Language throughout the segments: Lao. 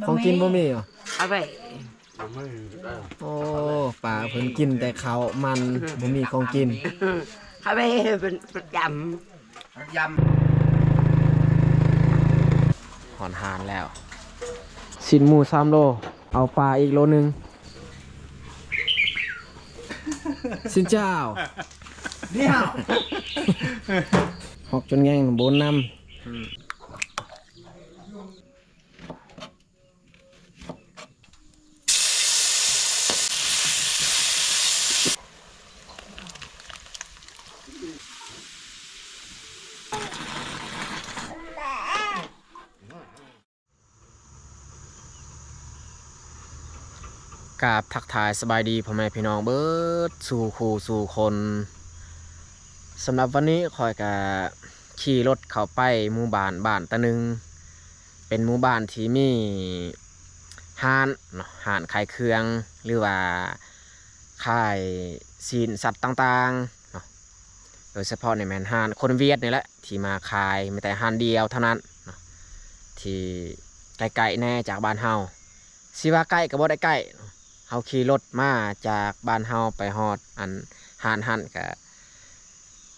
ຂອງກິນບໍ່ມີຫວາ? ເອົາໄປ. ໂອ້ ປາເພິ່ນກິນແຕ່ເຂົ້າມັນ ບໍ່ມີຂອງກິນ. ເອົາໄປເປັນປະຈຳ. ຮອດຮ້ານແລ້ວ. ຊີ້ນໝູສາມໂລ ເອົາປາອີກໂລໜຶ່ງ. ຊິນເຈົ້າ ດຽວ ຮອກຈົນແງ່ງໂບນນຳ. ກາບທັກທາຍສະບາຍດີພໍ່ແມ່ພີ່ນ້ອງເບິດສູ່ຄູ່ສູ່ຄົນ. ສຳລັບວັນນີ້ຂ້ອຍກະຂີ່ລົດເຂົ້າໄປໝູ່ບ້ານ ບ້ານຕາໜຶ່ງ ເປັນໝູ່ບ້ານທີ່ມີຮ້ານເນາະ ຮ້ານຂາຍເຄື່ອງ ຫຼືວ່າຂາຍຊີ້ນສັດຕ່າງໆເນາະ. ໂດຍສະເພາະນີ້ແມ່ນຮ້ານຄົນຫວຽດນີ້ແຫຼະ ທີ່ມາຂາຍ ມີແຕ່ຮ້ານດຽວເທົ່ານັ້ນເນາະ ທີ່ໃກ້ໆແດ່ຈາກບ້ານເຮົາ. ຊິວ່າໃກ້ກໍບໍ່ໄດ້ໃກ້ ເຮົາຂີ່ລົດມາຈາກບ້ານເຮົາໄປຮອດອັນຮ້ານຫັ້ນ ກໍ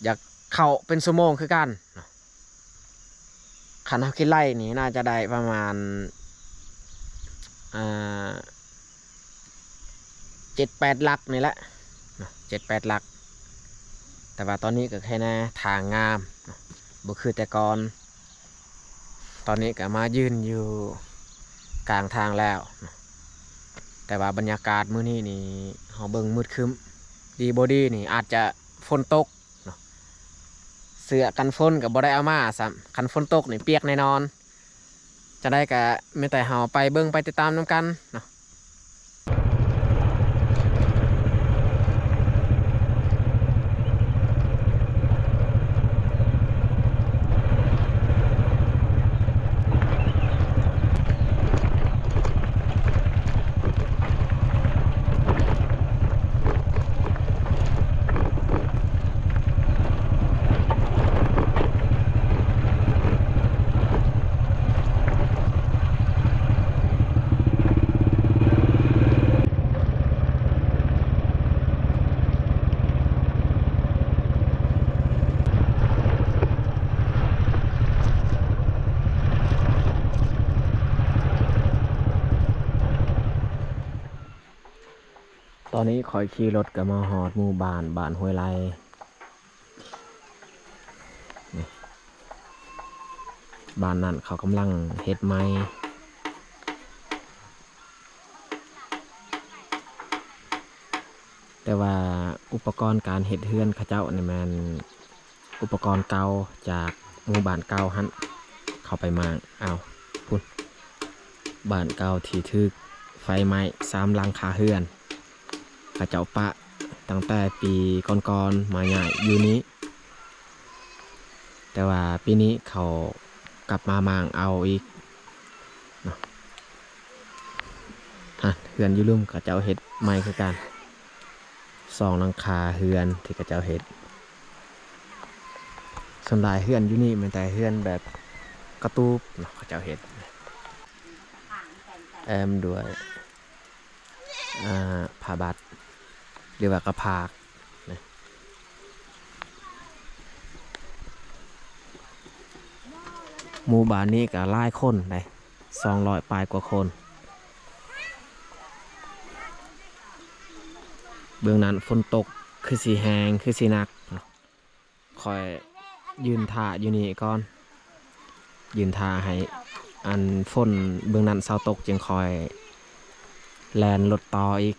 ຢາກເຂົ້າເປັນຊົ່ວໂມງຄືກັນເນາະ. ຄັນເຮົາຄິດໄລ່ນີ້ໜ້າຈະໄດ້ປະມານ ອ່າ ເຈັດແປດຫຼັກນີ້ແຫຼະເນາະ ເຈັດແປດຫຼັກ. ແຕ່ວ່າຕອນນີ້ກໍແຄ່ແນ່ ທາງງາມເນາະ ບໍ່ຄືແຕ່ກ່ອນ. ຕອນນີ້ກໍມາຢືນຢູ່ກາງທາງແລ້ວເນາະ ແຕ່ວ່າບັນຍາກາດມື້ນີ້ນີ້ ເຮົາເບິ່ງມືດຄຶ້ມ ດີບໍ່ດີນີ້ອາດຈະຝົນຕົກເນາະ. ເສື້ອກັນຝົນກໍບໍ່ໄດ້ເອົາມາຊ້ຳ ຄັນຝົນຕົກນີ້ປຽກແນ່ນອນ. ຈັ່ງໃດກໍມີແຕ່ເຮົາໄປເບິ່ງໄປຕິດຕາມນຳກັນເນາະ. ຕອນນີ້ຂ້ອຍຂີ່ລົດກໍມາຮອດໝູ່ບ້ານ ບ້ານຫ້ວຍໄລ່. ນີ້ ບ້ານນັ້ນເຂົາກຳລັງເຮັດໃໝ່ ແຕ່ວ່າອຸປະກອນການເຮັດເຮືອນເຂົາເຈົ້ານີ້ແມ່ນ ອຸປະກອນເກົ່າຈາກໝູ່ບ້ານເກົ່າຫັ້ນ ເຂົາໄປມ້າງເອົາ ພຸ້ນ ບ້ານເກົ່າທີ່ຖືກໄຟໄໝ້ ສາມຫຼັງຄາເຮືອນ ເຂົາເຈົ້າປະຕັ້ງແຕ່ປີກ່ອນໆມາຍ້າຍຢູ່ນີ້ ແຕ່ວ່າປີນີ້ເຂົາກັບມາມ້າງເອົາອີກເນາະ. ຫັ້ນ ເຮືອນຢູ່ລຸ່ມເຂົາເຈົ້າເຮັດໃໝ່ຄືກັນ ສອງຫຼັງຄາເຮືອນທີ່ເຂົາເຈົ້າເຮັດ. ສ່ວນຫຼາຍເຮືອນຢູ່ນີ້ແມ່ນແຕ່ເຮືອນແບບກະຕູບເນາະ ເຂົາເຈົ້າເຮັດ ແອ້ມດ້ວຍ ອ່າ ຜ້າບັດ ຫຼືວ່າກະຜາກນະ. ໝູ່ບ້ານນີ້ກໍຫຼາຍຄົນເດ້ ສອງຮ້ອຍປາຍກວ່າຄົນ. ເບື້ອງນັ້ນຝົນຕົກຄືຊິແຮງ ຄືຊິໜັກ. ຂ້ອຍຢືນຖ້າຢູ່ນີ້ກ່ອນ ຢືນຖ້າໃຫ້ອັນຝົນເບື້ອງນັ້ນເຊົາຕົກ ຈຶ່ງຄ່ອຍແລ່ນລົດຕໍ່ອີກ.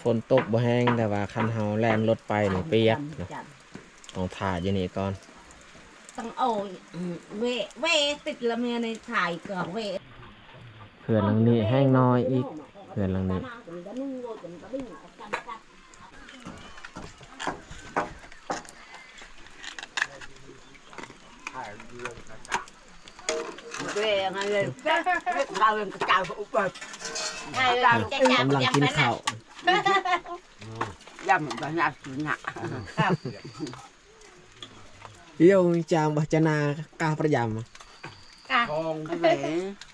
ຝົນຕົກບໍ່ແຮງ ແຕ່ວ່າຄັນເຮົາແລ່ນລົດໄປນີ້ປຽກເນາະ. ຕ້ອງຖ້າຢູ່ນີ້ກ່ອນ ຕ້ອງເອົາເວ ເວຕິດລະເມຍໃນຖ່າຍກໍເວ. ເຮືອນຫຼັງນີ້ແຮງນ້ອຍອີກ ເຮືອນຫຼັງນີ້. ຖ່າຍເລື່ອງກະຈະ ກຳລັງກິນເຂົ້າ. ໂຍມຈາງບໍ່ຈະນາກາປະຈຳ ກາ ຂອງກາເຟ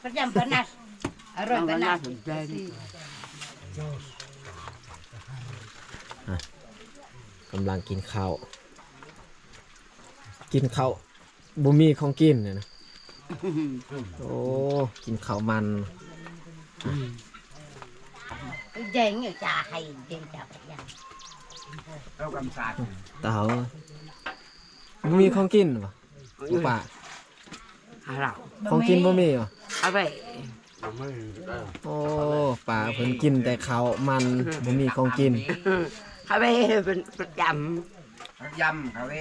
ປະຈຳປະນັດ ອະຣອຍປະນັດ ກຳລັງກິນເຂົ້າ ກິນເຂົ້າ ບໍ່ມີຂອງກິນນະ. ໂອ້ ກິນເຂົ້າມັນ ແຍງຈາໃຫ້ ແຍງຈາໄປຍັງ ເອົາກຳສາດ ເຕົາ ບໍ່ມີຂອງກິນບໍ່? ບໍ່ປະ ຂອງກິນບໍ່ມີບໍ່? ເອົາໄປ ໂອ້ ປາເພິ່ນກິນແຕ່ເຂົ້າມັນ ບໍ່ມີຂອງກິນ. ກາເຟເພິ່ນປະຈຳ ປະຈຳກາເຟ.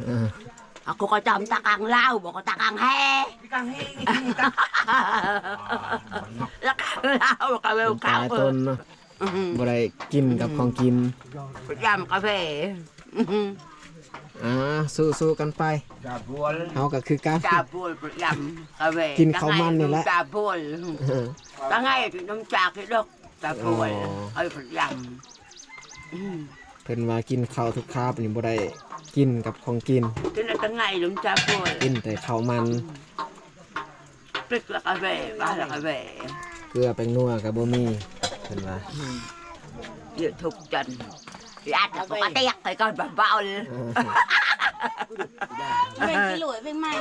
ເອີ ອາ ກໍ ກໍຈຳຕາກາງລາວ ບໍ່ກໍຕາກາງແຮ່ ຕາກາງແຮ່ ຕາກາງລາວ ກາເຟ ເປັນປາຕົນເນາະ. ອື ບໍ່ໄດ້ກິນກັບຂອງກິນ ປະຈຳກາເຟ. ອື ອ່າ ສູ້ໆກັນໄປ ເຮົາກໍຄືກັນ ຈາບວນ ປະຈຳກາເຟ ກິນເຂົ້າມັນນີ້ແຫຼະ ຈາບວນ ເອີ ຕາໄງກິນນຳຈາກດອກ ຈາບວນ ເອີ ປະຈຳ. ອື ເພິ່ນວ່າກິນເຂົ້າທຸກຄາບນີ້ບໍ່ໄດ້ກິນກັບຂອງກິນ ກິນແຕ່ໄງນຳຈາບວນ ກິນແຕ່ເຂົ້າມັນ. ປິດລະກາເຟ ບ້ານລະກາເຟ ເກືອແປ້ງນົວກໍບໍ່ມີ ເພິ່ນວ່າ ອື ເຍາະທຸກຈັນ ອັດກໍກະຕຽກໄປກ່ອນເບົາໆ ເອີ ແມ່ນກິໂລແມ່ນໄມ້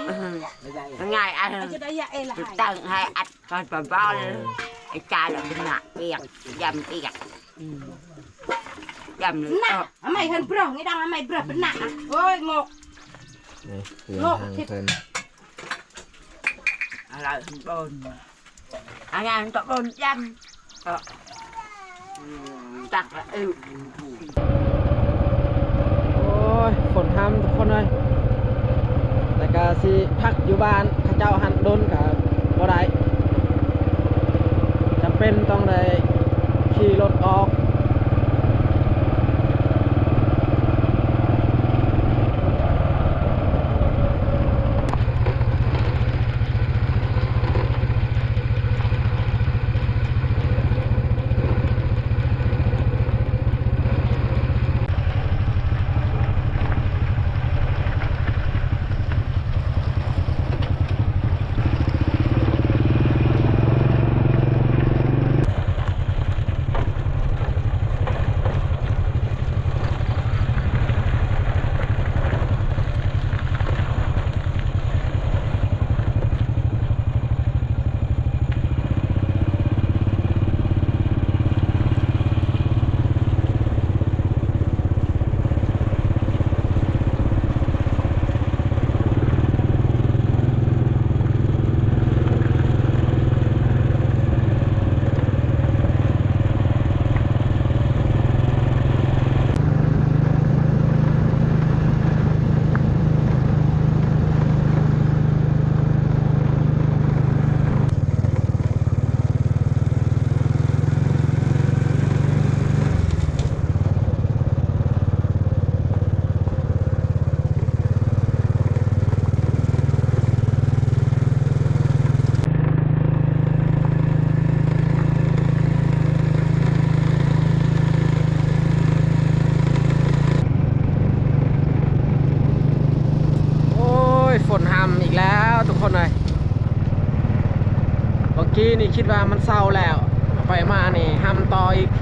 ງ່າຍອັນ ເອົາຈະໄດ້ຍາເອລະ ຕັ້ງໃຫ້ອັດກ່ອນເບົາໆ ເອີ ໄອ້ຈາລະເປັນໜ້າປຽກ ຢຳປຽກ ອື ຢຳເລີຍ ນະ ເອົາໃໝ່ເພິ່ນບຣອງ ນີ້ດັງເອົາໃໝ່ບຣອງເປັນໜ້າ ໂອ້ຍ ງົກ ນີ້ເພື່ອນທາງເພິ່ນ ອາລາຍເພິ່ນບົນ ອາງານກໍບົນຢຳ ກໍ ອື ຕັກລະອຶ ໂອ້ຍ ຝົນຫ້ຳທຸກຄົນເອີຍ ແຕ່ກະຊິພັກຢູ່ບ້ານເຂົາເຈົ້າຫັ້ນດົນກະບໍ່ໄດ້ ຈຳເປັນຕ້ອງໄດ້ຂີ່ລົດອອກ. ໂອ້ຍ ຝົນຫ້ຳອີກແລ້ວທຸກຄົນເອີຍ. ເມື່ອກີ້ນີ້ຄິດວ່າມັນເຊົາແລ້ວ ໄປມານີ້ຫ້ຳຕໍ່ອີກ. ໂ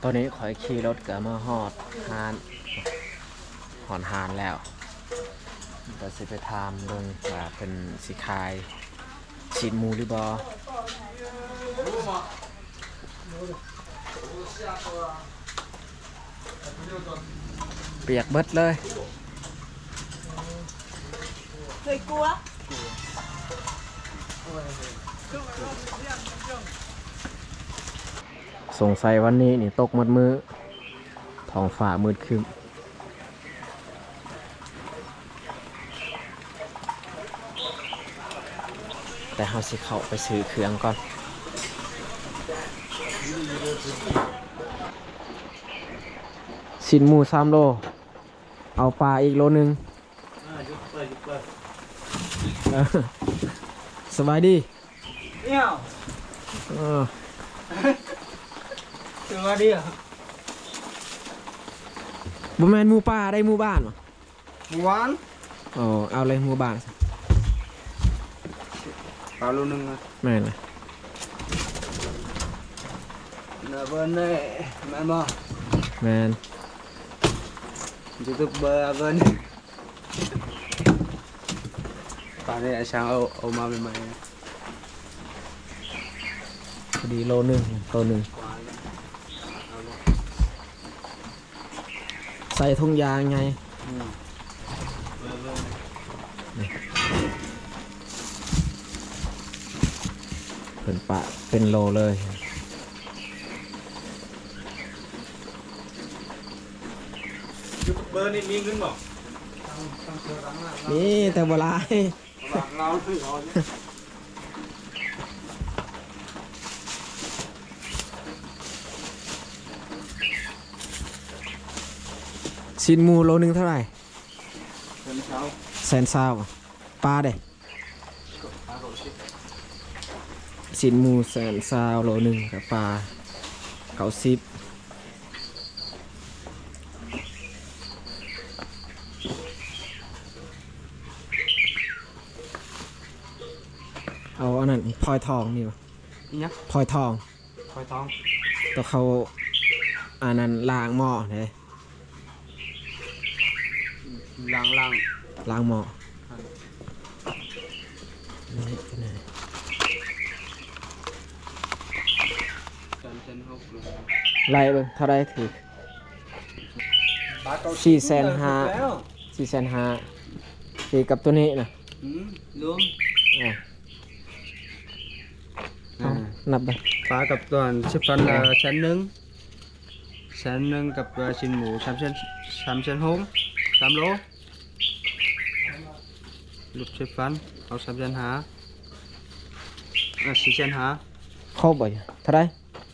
ຕອນນີ້ຂ້ອຍຂີ່ລົດກໍມາຮອດຮ້ານ ຮອດຮ້ານແລ້ວ ກໍຊິໄປຖາມເບິ່ງວ່າເພິ່ນຊິຂາຍຊີ້ນໝູຫຼືບໍ່. ປຽກເບິດເລີຍ. ເຄີຍກົວ. ສົງໄສວັນນີ້ນີ້ຕົກໝົດມື້ ທ້ອງຟ້າມືດຄຶ້ມ. ແຕ່ເຮົາຊິເຂົ້າໄປຊື້ເຄື່ອງກ່ອນ. ຊີ້ນໝູສາມໂລ ເອົາປາອີກໂລໜຶ່ງ. ອ່າ ຢຸດໄປ ຢຸດໄປ. ເອີ ສະບາຍດີ. ເອີ ສະບາຍດີ. ບໍ່ແມ່ນໝູປ່າໄດ໋ ໝູບ້ານບໍ່? ໝູບ້ານ. ອໍ ເອົາເລີຍໝູບ້ານ. ເອົາໂລໜຶ່ງນະ. ແມ່ນລະ. ນະເບິ່ນເດ້ ແມ່ນບໍ່? ແມ່ນ. ຢູທູບເບີເບິ່ນ. ປານນີ້ອ້າຍຊ່າງເອົາ ເອົາມາໃໝ່ໆ ພໍດີໂລໜຶ່ງ ໂລໜຶ່ງ. ໃສ່ຖົງຢາງໃຫຍ່. ອືມ ເພິ່ນປະເປັນໂລເລີຍ. ຢູທູບເບີນີ້ມີເງິນບໍ່? ມີ ແຕ່ບໍ່ຫຼາຍ. ຊີ້ນໝູໂລໜຶ່ງເທົ່າໃດ? ແສນຊາວ. ປາເດ? ຊີ້ນໝູແສນຊາວໂລໜຶ່ງ ກະປາເກົ້າສິບ. ເອົາອັນນັ້ນ ພອຍທອງມີບໍ່? ອີຫຍັງ? ພອຍທອງ. ພອຍທອງ. ໂຕເຂົາອັນນັ້ນລ້າງໝໍ້ເດ້. ລ້າງ ລ້າງ ລ້າງໝໍ້. ໄລ່ເບິ່ງເທົ່າໃດຖືກ? ສີ່ແສນຫ້າ ສີ່ແສນຫ້າ ຄືກັບໂຕນີ້ນະ. ອືມ ລວມ. ອ່າ ເອົາ ອ່າ ນັບເບິ່ງ. ປາກັບໂຕນັ້ນ ສິບພັນ ເອີ ແສນໜຶ່ງ. ແສນໜຶ່ງກັບ ເອີ ຊີ້ນໝູ ສາມແສນ ສາມແສນຫົກ ສາມໂລ ລົບສິບພັນ ເອົາສາມແສນຫ້າ ອ່າ ສີ່ແສນຫ້າ. ຄົບບໍ່? ເທົ່າໃດ?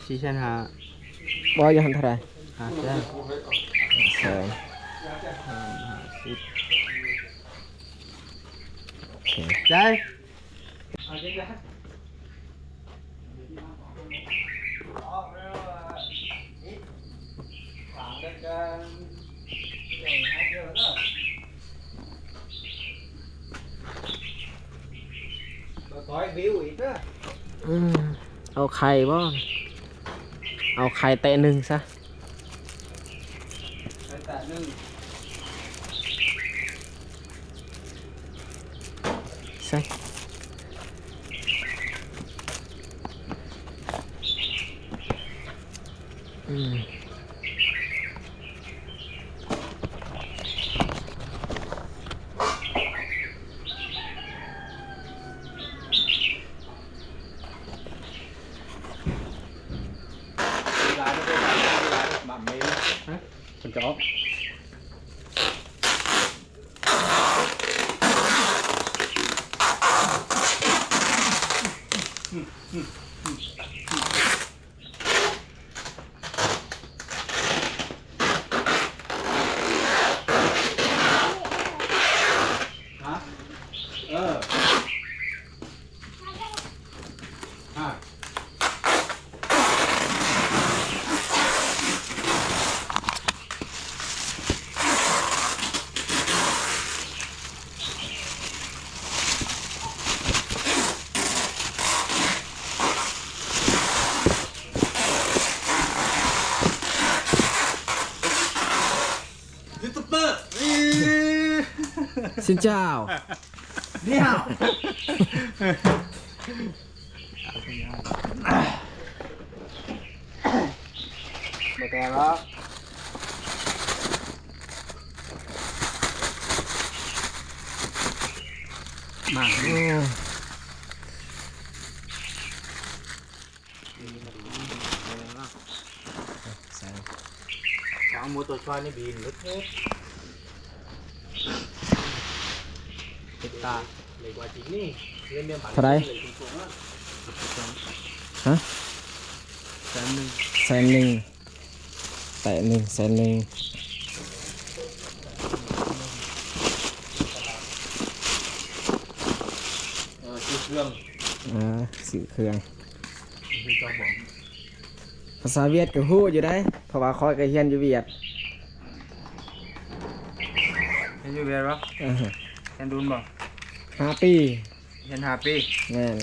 ສີ່ແສນຫ້າ. ບໍ່ ຢູ່ຫັ້ນເທົ່າໃດ? ຫ້າແສນ. ຫ້າແສນ ຫ້າສິບ. ໂອເຄ ຈ່າຍ. ອືມ ເອົາໄຂ່ບໍ່? ເອົາໄຂ່ແຕະໜຶ່ງຊະ. ໃສ່ ອືມ. ເວລາເດີ ເວລາເດີ ໝ່ຳເມນ ຮະ ເພິ່ນຈະອອກ. ຮະ ເອີ ຮະ. ຊິນເຈົ້າ ດຽວ ບໍ່ແຕ່ງເນາະ ມາ ໂອ້ ສາວ ສາວໂມໂຕຊອຍນີ້ບີນເລີຍ ຕິດຕາ ເທົ່າໃດ? ຮະ? ແສນໜຶ່ງ ແສນໜຶ່ງ ແຕະໜຶ່ງ ແສນໜຶ່ງ ເອີ ຊື້ເຄື່ອງ ອ່າ ຊື້ເຄື່ອງ ຄືເຈົ້າບອກ ພາສາຫວຽດກໍຮູ້ຢູ່ໃດ໋ ເພາະວ່າຂ້ອຍກໍຮຽນຢູ່ຫວຽດ. ຮຽນຢູ່ຫວຽດບໍ່? ເອີ ຮຽນດົນບໍ່? ຫ້າປີ. ຮຽນຫ້າປີ? ແມ່ນ.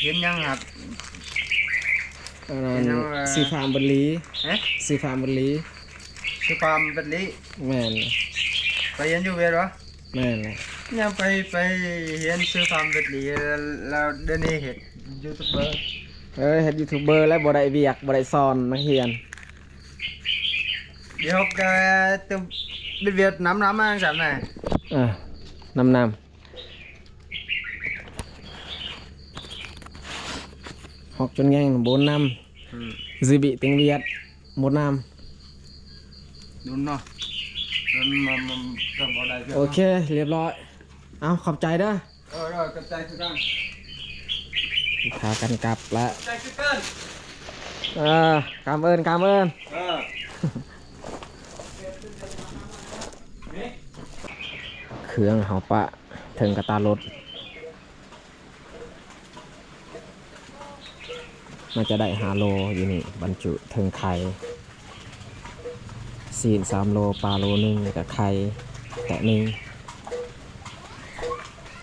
ຮຽນຫຍັງຄັບ? ອັນນັ້ນ ຮຽນຫຍັງ? ຊື່ຟາມບຸນລີ. ຮະ? ຊື່ຟາມບຸນລີ. ຊື່ຟາມບຸນລີ? ແມ່ນ. ໄປຮຽນຢູ່ຫວຽດບໍ່? ແມ່ນແຫຼະ. ຍັງໄປ ໄປຮຽນຊື່ຟາມເວັດລີ ແລ້ວດຽວນີ້ເຮັດຢູທູບເບີ. ເອີ ເຮັດຢູທູບເບີແລ້ວບໍ່ໄດ້ວຽກ ບໍ່ໄດ້ສອນນັກຮຽນ. ດຽວກະຈະເຮັດວຽກນຳ ນຳມາຈັ່ງຊັ້ນນະ. ເອີ ນຳ ນຳ ຮອກຈົນແງ່ງໂບນນຳ. ອືມ ຊີບິຕິງວຽດ ໝົດນ້ຳ ດຸນເນາະ ດຸນມາ ມາ ກໍບໍ່ໄດ້ເທື່ອ. ໂອເຄ ລຽບຮ້ອຍ. ເອົາ ຂອບໃຈເດີ. ເອີ ເອີ ຂອບໃຈຄືກັນ. ພາກັນກັບລະ. ຂອບໃຈຄືກັນ. ເອີ ກຳເອີ້ນ ກຳເອີ້ນ. ເອີ ນີ້ ເຄື່ອງເຮົາປະເທິງກະຕ່າລົດ. ໜ້າຈະໄດ້ຫ້າໂລຢູ່ນີ້ ບັນຈຸເຖິງໄຂ່ ຊີ້ນສາມໂລ ປາໂລໜຶ່ງ ແລ້ວກະໄຂ່ແຕະໜຶ່ງ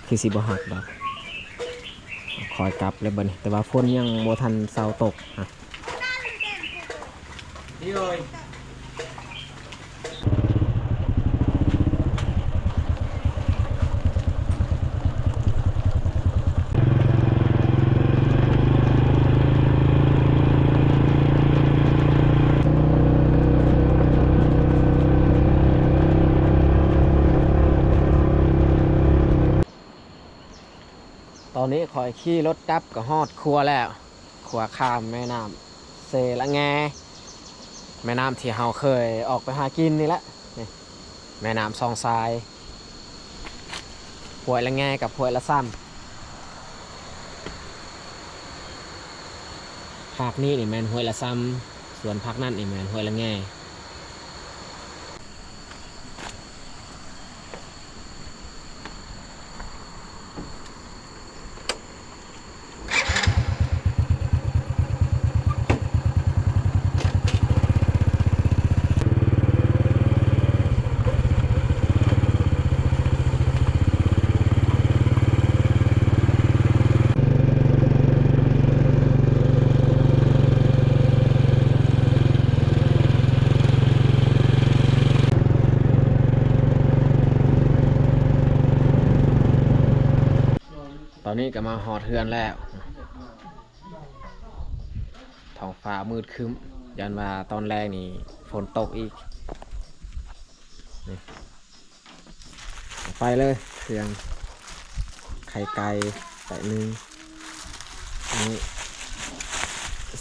ຄືຊິບໍ່ຫັກດອກ. ຄ່ອຍກັບແລ້ວບັດນີ້ ແຕ່ວ່າຝົນຍັງບໍ່ທັນເຊົາຕົກ. ຕອນນີ້ຂ້ອຍຂີ່ລົດກັບກໍຮອດຂົວແລ້ວ. ຂົວຂ້າມແມ່ນ້ຳເຊລະແງ ແມ່ນ້ຳທີ່ເຮົາເຄີຍອອກໄປຫາກິນນີ້ແຫຼະ. ນີ້ ແມ່ນ້ຳສອງສາຍ ຫ້ວຍລະແງກັບຫ້ວຍລະຊຳ. ພາກນີ້ນີ້ແມ່ນຫ້ວຍລະຊຳ ສ່ວນພາກນັ້ນນີ້ແມ່ນຫ້ວຍລະແງ. ຕອນນີ້ກໍມາຮອດເຮືອນແລ້ວ. ທ້ອງຟ້າມືດຄຶ້ມ ຢ້ານວ່າຕອນແລງນີ້ຝົນຕົກອີກ. ນີ້ ໄປເລີຍ ເຄື່ອງ ໄຂ່ໄກ່ແຕະໜຶ່ງ ນີ້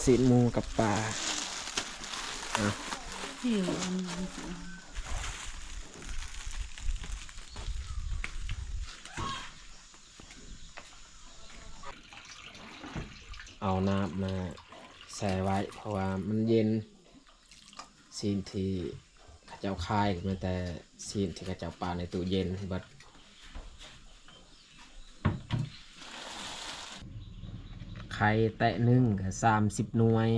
ຊີ້ນໝູກັບປາ. ອ່ະ ເອົານ້ຳມາແຊ່ໄວ້ ເພາະວ່າມັນເຢັນ. ຊີ້ນທີ່ເຂົາເຈົ້າຂາຍກໍແມ່ນແຕ່ຊີ້ນທີ່ເຂົາເຈົ້າປະໃນຕູ້ເຢັນເບິດ. ໄຂ່ແຕະໜຶ່ງກໍສາມສິບໜ່ວຍ.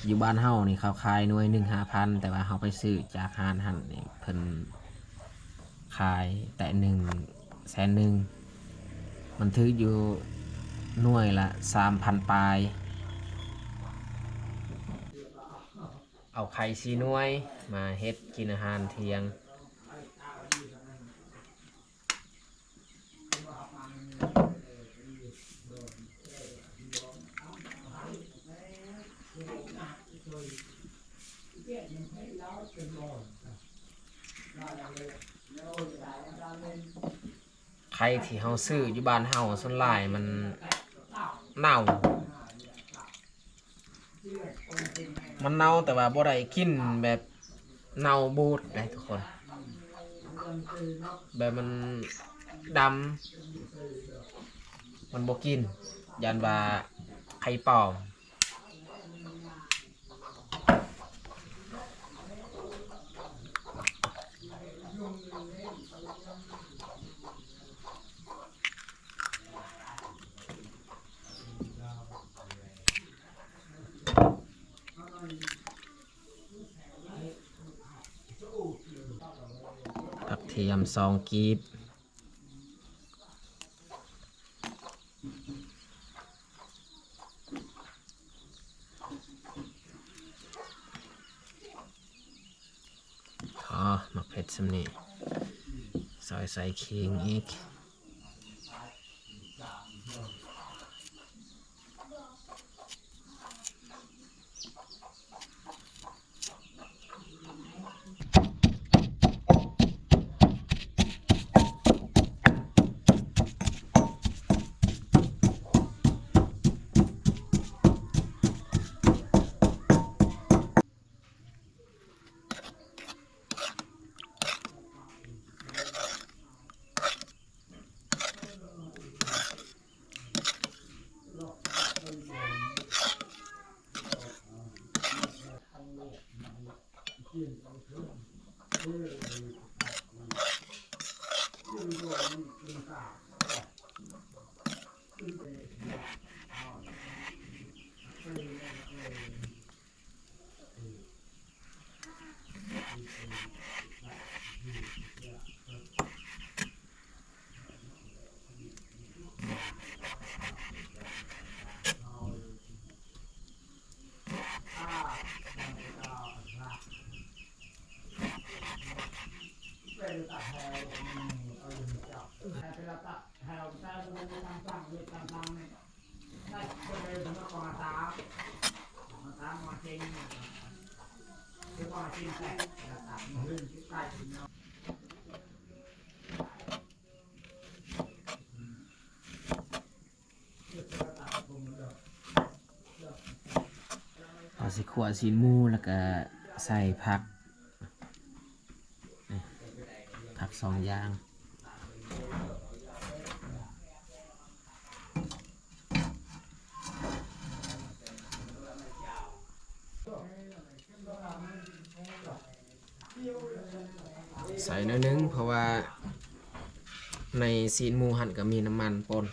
ຢູ່ບ້ານເຮົານີ້ເຂົາຂາຍໜ່ວຍໜຶ່ງຫ້າພັນ ແຕ່ວ່າເຮົາໄປຊື້ຈາກຮ້ານຫັ້ນນີ້ ເພິ່ນຂາຍແຕະໜຶ່ງແສນໜຶ່ງ. ມັນຖືກຢູ່ໜ່ວຍລະສາມພັນປາຍ. ເອົາໄຂ່ສີ່ໜ່ວຍມາເຮັດກິນອາຫານທ່ຽງ. ໄຂ່ທີ່ເຮົາຊື້ຢູ່ບ້ານເຮົາ ສ່ວນຫຼາຍມັນເນົ່າ ມັນເນົ່າ ແຕ່ວ່າບໍ່ໄດ້ກິນແບບເນົ່າບູດເດ້ທຸກຄົນ ແບບມັນດຳ ມັນບໍ່ກິນ ຢ້ານວ່າໄຂ່ປອມ. ຜັກທຽມສອງກີບ. ພໍ ໝາກເຜັດຊ່ຳນີ້ ຊອຍໃສ່ຂີງອີກ. ເຮົາຊິຂົ້ວຊີ້ນໝູ ແລ້ວກະໃສ່ຜັກ ນີ້ ຜັກສອງຢ່າງ. ໃສ່ໜ້ອຍໜຶ່ງ ເພາະວ່າໃນຊີ້ນໝູຫັ້ນກະມີນ້ຳມັນປົນ.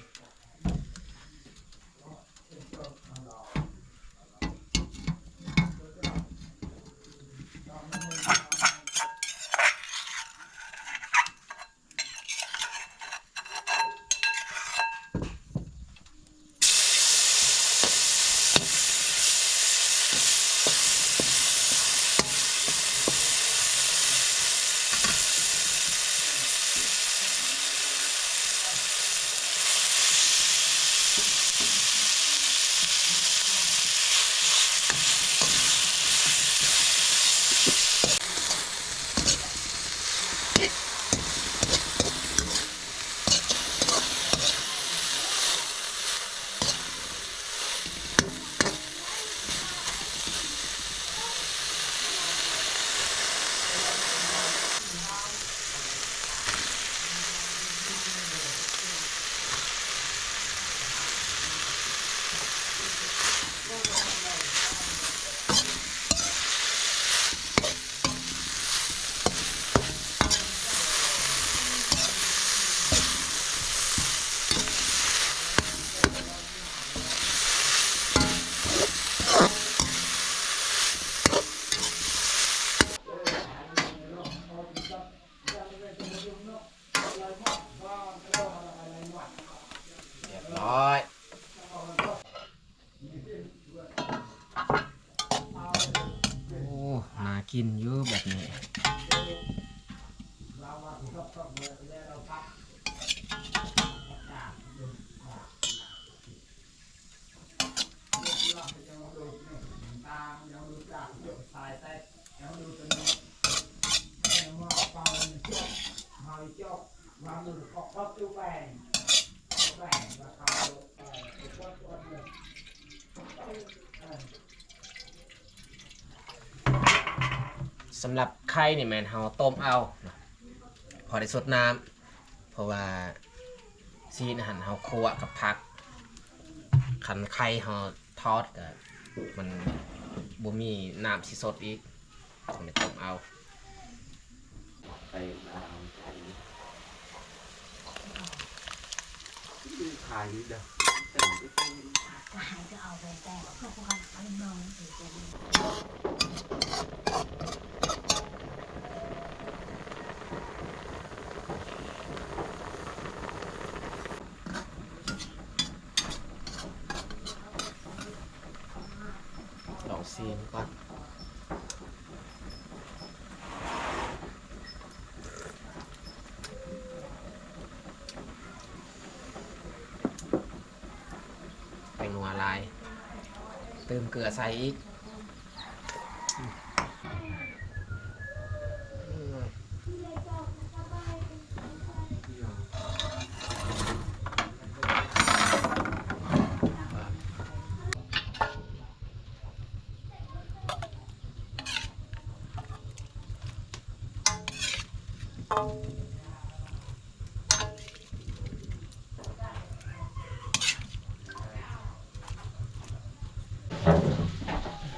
ຮຽບຮ້ອຍ. ໂອ້ ໜ້າກິນຢູ່ແບບນີ້. ຮຽບຮ້ອຍ. ສຳລັບໄຂ່ນີ້ແມ່ນເຮົາຕົ້ມເອົາເນາະ ພໍໄດ້ຊົດນ້ຳ ເພາະວ່າຊີ້ນຫັ້ນເຮົາຂົ້ວກັບຜັກ ຄັນໄຂ່ເຮົາທອດກະມັນບໍ່ມີນ້ຳຊິຊົດອີກ ຕ້ອງໄດ້ຕົ້ມເອົາ. ລອງຊີມກ່ອນ. ແປ້ງນົວຫຼາຍ ຕື່ມເກືອໃສ່ອີກ.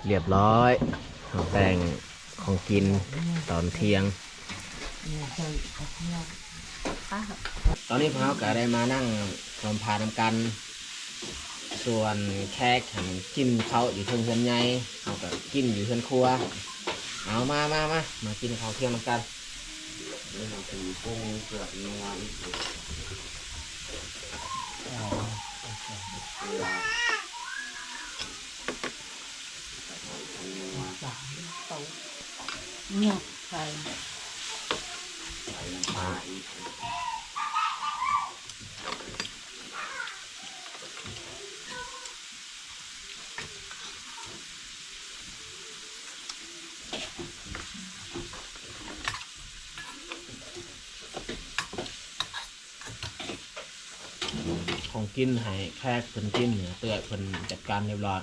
ຮຽບຮ້ອຍ ເຮົາແຕ່ງຂອງກິນຕອນທ່ຽງ. ຕອນນີ້ພວກເຮົາກະໄດ້ມານັ່ງລຳພານຳກັນ. ສ່ວນແຂກຫັ້ນກິນເຂົ້າຢູ່ເທິງເຮືອນໃຫຍ່ ເຮົາກະກິນຢູ່ເຮືອນຄົວ. ເອົາ ມາ ມາ ມາ ມາກິນເຂົ້າທ່ຽງນຳກັນ. ຂອງກິນໃຫ້ແຂກເພິ່ນກິນ ເອື້ອຍເພິ່ນຈັດການຮຽບຮ້ອຍ.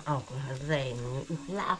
ເອົາແລ້ວລາບ.